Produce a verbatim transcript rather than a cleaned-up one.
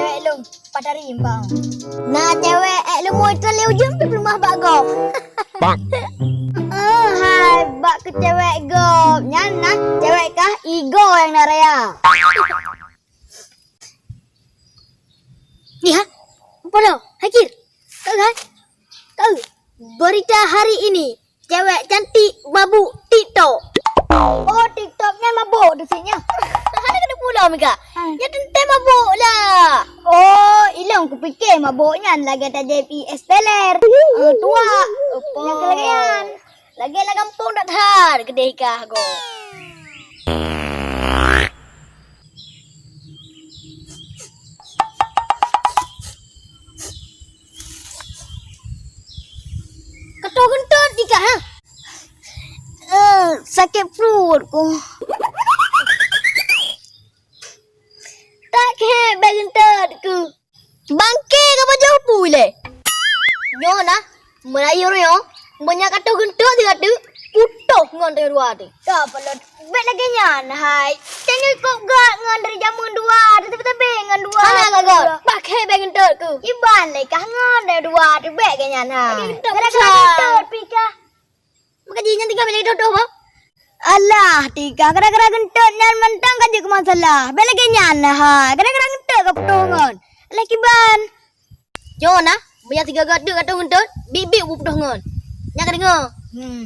Cewek lôn, Patari Imbang. Na cewek ék leumo itrön lé ujeuen pih peuleumah bak gob. Oh, hai, bak keu cewek gob. Nyan na cewek kah igo nyang na raya. Ni ha? Apa dah? Haikir. Kau kan? Kau. Berita hari ini, cewek cantik mabuk TikTok. Oh, TikTok nyan mabuk tu sih nyan. Hana kena pula mega. Hmm. Ya teuntèe mabuk lah. Oh, ilong kupikir mabuk nyan lagèe tajép ié es teler. Eh, tuak. Apa? Nyang keu lagèe nyan. Lagèe lam gampông that that keudeh kah go. Katoe geuntot dikah, ha? Eh, sakét pruet ku. Tak khe bèk geuntot ku. Bangke ka pajoh pui lé. Nyoe na, meulayeue nyoe, meunyo katoe geuntot sigoe teuk, putôh ngon teuh dua teuh. Ka palot, bèk lagèe nyan hai. Tanyoe kok gat ngon dari jameun dua, teutabé-tabé ngon dua. Hana ka gat, pakai bèk geuntot ku. Iban lé kah ngon dari dua teuh bèk lagèe nyan hai. Bèk geuntot. Gara-gara geuntot pih kah. Maka jih nyan tinggai bèk lagèe toh-toh bah. Alah, tika gara-gara geuntot nyan mantong ka jeuet keu masalah. Bèk lagèe nyan hai. Gara-gara geuntot ka putôh ngon. Alah kiban. Nyoe na, meunyo sigoe teuk katoe geuntot, biet-biet beuputoh ngon. Nyan ka deungoe. Hmm.